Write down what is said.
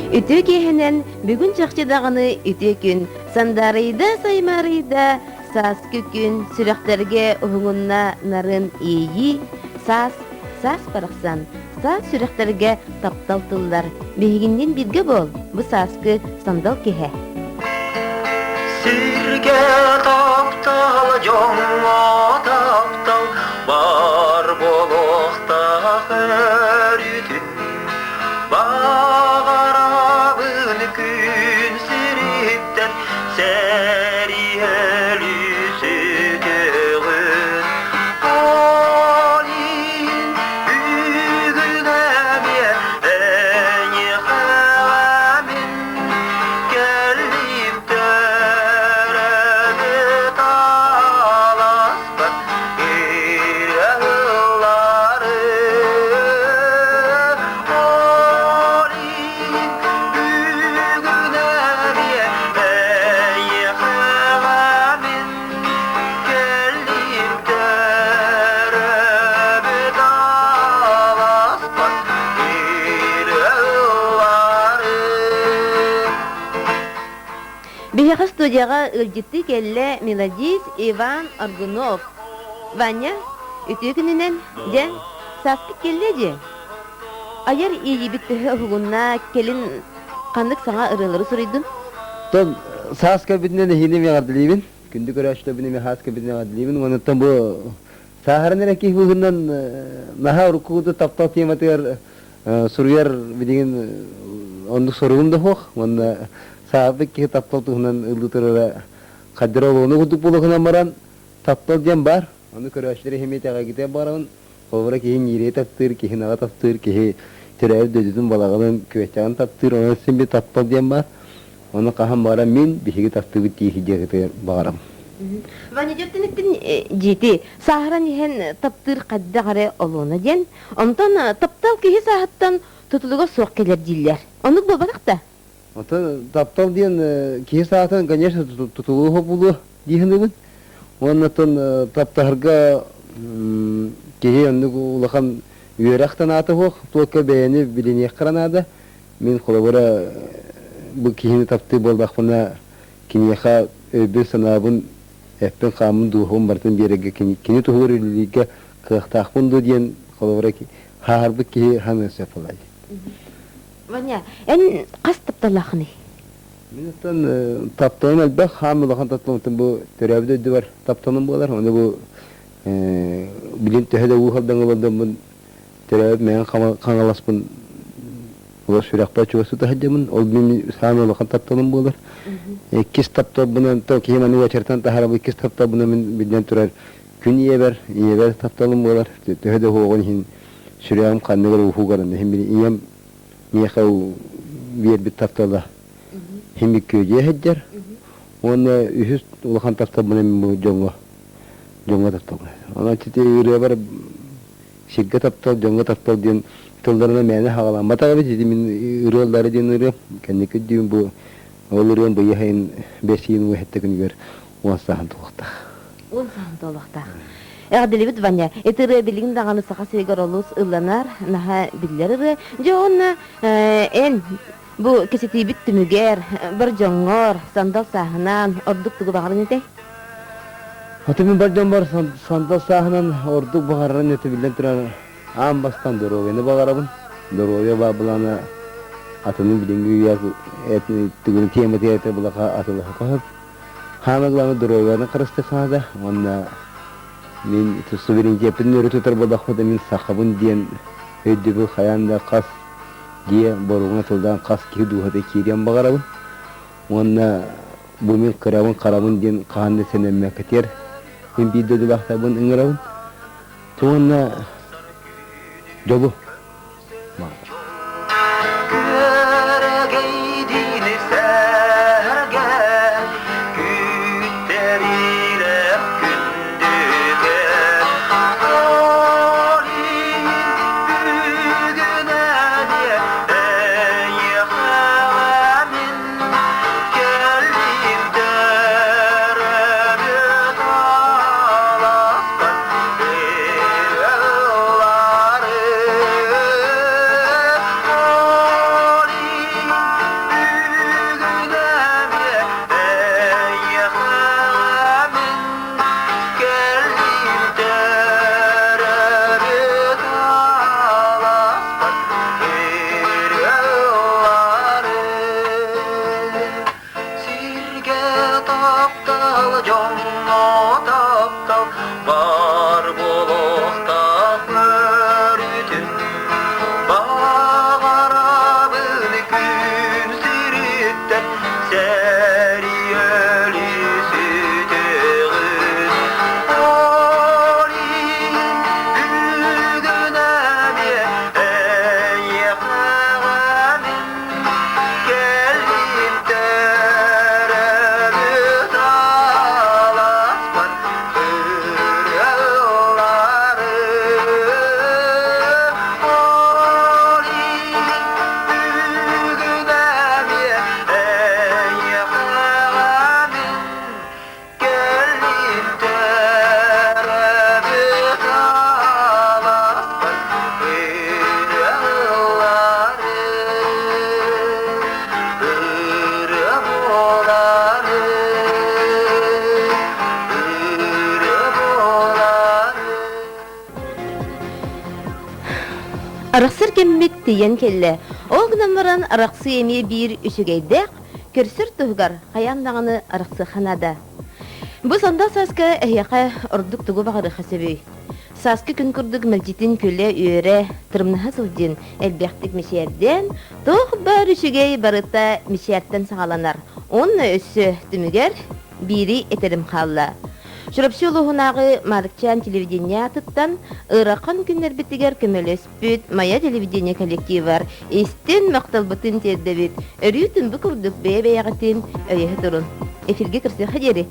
Үтүө киэһэнэн бүгүн чахчы даҕаны үтүө күн сандаарыйда саймаарыйда сааскы күн сүрэхтэргэ уһугунна нарын иэйии саас саас барахсан саас сүрэхтэргэ таптал тыллар биһигиннин бииргэ буол бу сааскы сандал киһэ Сиргэ таптал, дьоҥҥо таптал бар буолуохтаах өрүтүн. Баҕарабын күн сириттэн сэрии өлүүсүтүҕүн. Ол иһин бүгүн эмиэ эйиэхэ мин Кэллим төрөөбүт алааспар ырыа ыллары. Ол иһин бүгүн эмиэ эйиэхэ мин кэллим төрөөбүт алааспар ырыа ыллары. Биһиэхэ студияҕа ыалдьыттыы кэллэ мелодист Иван Аргунов. Ваня, үтүө күнүнэн, дьэ, сааскыт кэллэ дии. Айар иэйиибит төһө уһугунна, кэлин ханнык саҥа ырыалары суруйдун? Тон саас кэлбитинэн эһиини эҕэрдэлиибин. Күндү көрөөччүлэрбин эмиэ саас кэлбитинэн эҕэрдэлиибин. Уонуттан бу сааһыран эрэ киһи быһыытынан наһаа урукку таптал тематыгар суруйар билигин оннук соругум да суох. Уонна сааһырбыт киһи таптал туһунан ыллыы турара хайдара олуона курдук буолуохунан баран таптал диэн баар. Ону көрөөччүлэр иһимиэ итэҕэйгитэ барабын. Холобура киһи ньиирэйи таптыыр, киһи наҕа таптыыр, киһи төрөөбүт дойдутун балаҕанын, күөстэҕин таптыыр. Онон син бир таптал диэн баар. Ону хаһан баҕарар мин биһиги таптыыбыт тииһи диэхитигэр баҕарам. Ваня дьиэти дьиэти сааһыран иһэн таптыыр хайдах эрэ олуона диэн. Онтон таптал киһи сааһыттан тутулуга суох кэлэр дииллэр. Оннук буолбатах да? Оттон таптал диэн киһи саатын, конечно, тутулуга буолуо дии саныыбын. Уонна оттон таптаһарга киһи оннук улахан үөрэх санаата суох, туохха бэйэни билиниэххэ наада. Мин холобура бу киһини таптыы буоллахпына, киниэхэ өйбүн-санаабын, эппин-хааммын, дууһабын барытын биэрэргэ кини туһугар үлэлииргэ кыахтаахпын дуо диэн холобура хааһарбыт киһи ханыан сөп буолаайы. Ваня, эн хас тапталлааххыный? Мин оттон тапталым элбэх, хаам улахан тапталым бу төрөөбүт дойдубар тапталым буолар. Ону бу билин төһө да уу халдаҥ олордоммун төрөөбүт мэҥэ хаҥаласпын олох сүрэхпэр чугас тута сылдьабын. Ол мин саамай улахан тапталым буолар. Иккис тапталбынан то киһи маны уочаратан таһаарабын иккис тапталбынан мин биллэн турар күн ийэбэр, ийэбэр тапталым буолар. Төһө да уһуоҕун иһин сүрэҕим ханныгар уһугарын иһин мин ийэм миэхэ биэрбит таптала иһин күөдьүйэ сылдьар. Уонна үһүс улахан тапталбынан мин бу дьоҥҥо дьоҥҥо тапталбын. Онон ити ырыабар сиргэ таптал, дьоҥҥо таптал диэн тылларынан мээнэ хаҕаламматах эбит. Ити мин ырыаллары диэн ырыам. Кэнники дүүн бу ол ырыам быйыһайын бэсиин уэһэтте күнүгэр 10 сааһын туолуохтаах. 10 сааһын туолуохтаах. Эҕэрдэлибит Ваня. Ити ырыа билигин даҕаны Саха сиригэр олус ылланар, наһаа биллэр ырыа. Дьэ уонна эн бу кэсэтиибит түмүгэр бар дьоҥҥор сандал сааһынан ордук тугу баҕаран этэй? Аты мин бар дьоммор сандал сааһынан ордук баҕарарым этэ биллэн турар аан бастаан доруобуйаны баҕарабын. Доруобуйа баабылана атыны билиҥҥи үйэ түгүн тематыгар этэ булаха атылаха хаһып. Хаана главное доруобуйаны харыстыахха уонна мин суверенитеппин өрө тутар буоллахпына мин сахабын диэн өйдөбүл хайаан да хас дьиэ боруоҥа тылдаан хас киһи дууһата киириэн баҕарабын. Уонна бу мин кырабын харабын диэн хаһан да сэнэммэккэтигэр мин биир дойдулаахтарбын ыҥырабын. Уонна дьолу Күөрэгэйдиин сэргэ күүттэриилээх күндүгэ Ол иһин бүгүн эмиэ эйиэхэ мин кэллим төрөөбүт алааспар ырыалары. тиийэн кэллэ. Ол гынан баран арахсыы эмиэ биир үчүгэйдээх, көрсөр туһугар хайаан даҕаны арахсыахха наада. Бу сандал сааска эһиэхэ ордук тугу баҕарыахха сөбүй? Сааскы күн курдук мэлдьитин күлэ-үөрэ, тырымнаһа сылдьын, элбэхтик мичээрдээн, туох баар үчүгэй барыта мичээртэн саҕаланар. Уонна өссө түмүгэр биири этэрим хаалла. Чурапчы улууһунааҕы Маарыкчаан телевидение аатыттан ыарахан күннэрбитигэр көмөлөспүт Майа телевидение коллективар истин махталбытын тиэрдэбит. Өрүү бу курдук бэйэ-бэйэҕитин өйөһө турун. Эфиргэ көрсүөххэ диэри.